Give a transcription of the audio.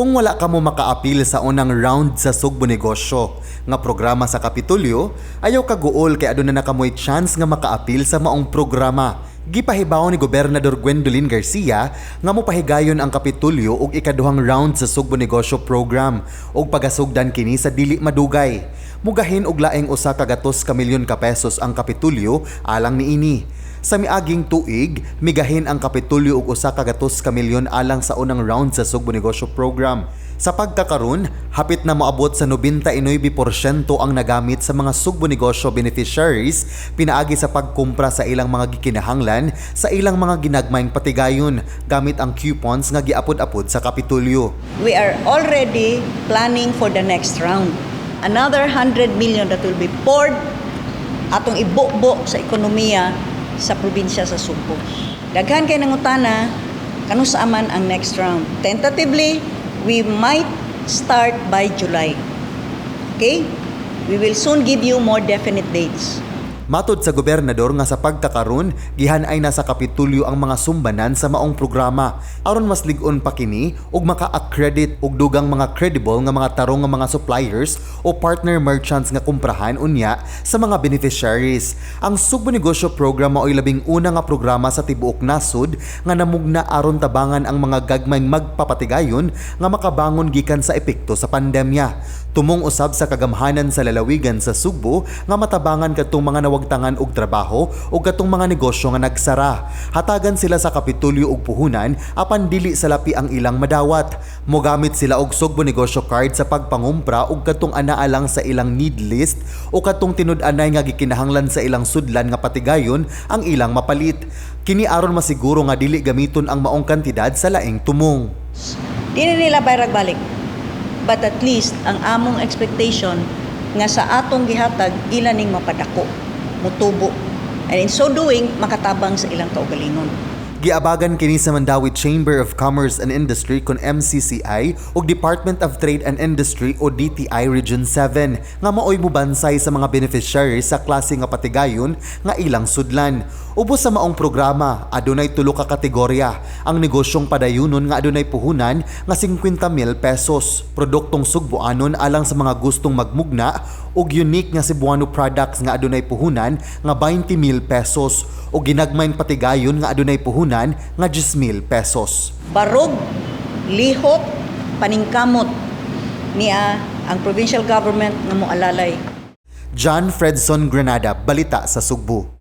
Kung wala kamo makaapil sa unang round sa Sugbo Negosyo nga programa sa Kapitolyo, ayaw kaguol kay aduna na kamoy chance nga makaapil sa maong programa. Gipahibaw ni Gobernador Gwendolyn Garcia nga mopahigayon ang Kapitolyo og ikaduhang round sa Sugbo Negosyo program ug pagasugdan kini sa dili madugay. Mugahin og laing 100 ka milyon ka pesos ang Kapitolyo alang niini. Sa miaging tuig, migahin ang Kapitolyo og 100 ka milyon alang sa unang round sa Sugbo Negosyo program. Sa pagkakaron, hapit na moabot sa 99% ang nagamit sa mga Sugbo Negosyo beneficiaries pinaagi sa pagkumpra sa ilang mga gikinahanglan sa ilang mga ginagmayng patigayon gamit ang coupons nga giapod-apod sa Kapitolyo. We are already planning for the next round. Another 100 million that will be poured atong ibubo sa ekonomiya sa probinsya sa Sugbo. Daghan kay nangutana kanusa man ang next round. Tentatively, we might start by July. Okay? We will soon give you more definite dates. Matod sa gobernador nga sa pagkakaron, gihanay na sa Kapitulyo ang mga sumbanan sa maong programa aron mas lig-on pa kini ug maka-accredit og dugang mga credible nga mga tarong nga mga suppliers o partner merchants nga kumprahan unya sa mga beneficiaries. Ang Sugbo Negosyo program mao'y 11 nga programa sa tibuok nasod nga namugna aron tabangan ang mga gagmayng magpapatigayon nga makabangon gikan sa epekto sa pandemya. Tumong usab sa kagamhanan sa lalawigan sa Sugbo nga matabangan kadtong mga nawagtangan og trabaho o katong mga negosyo nga nagsara. Hatagan sila sa Kapitolyo og puhunan apan dili salapi ang ilang madawat. Mogamit sila og Sugbo Negosyo card sa pagpangumpra og katong anaa lang sa ilang need list o katong tinud-anay nga gikinahanglan sa ilang sudlan nga patigayon ang ilang mapalit. Kini aron masiguro nga dili gamiton ang maong kantidad sa laing tumong. Di na nila bayrag balik. But at least ang among expectation nga sa atong gihatag ila ning mapadako, mutubo. And in so doing, makatabang sa ilang kaugalingon. Giabagan kini sa Mandaue Chamber of Commerce and Industry kon MCCI ug Department of Trade and Industry o DTI Region 7 nga maoy mubansay sa mga beneficiaries sa klase nga patigayon nga ilang sudlan. Ubos sa maong programa, adunay tulo ka kategorya. Ang negosyong padayunon nga adunay puhunan nga 50 mil pesos. Produktong Sugboanon alang sa mga gustong magmugna ug unique nga Cebuano products nga adunay puhunan nga 20 mil pesos o ginagmayng patigayon nga adunay puhunan nga 10 mil pesos. Barog, lihok, paningkamot niya ang provincial government nga moalalay. John Fredson Granada, Balita sa Sugbo.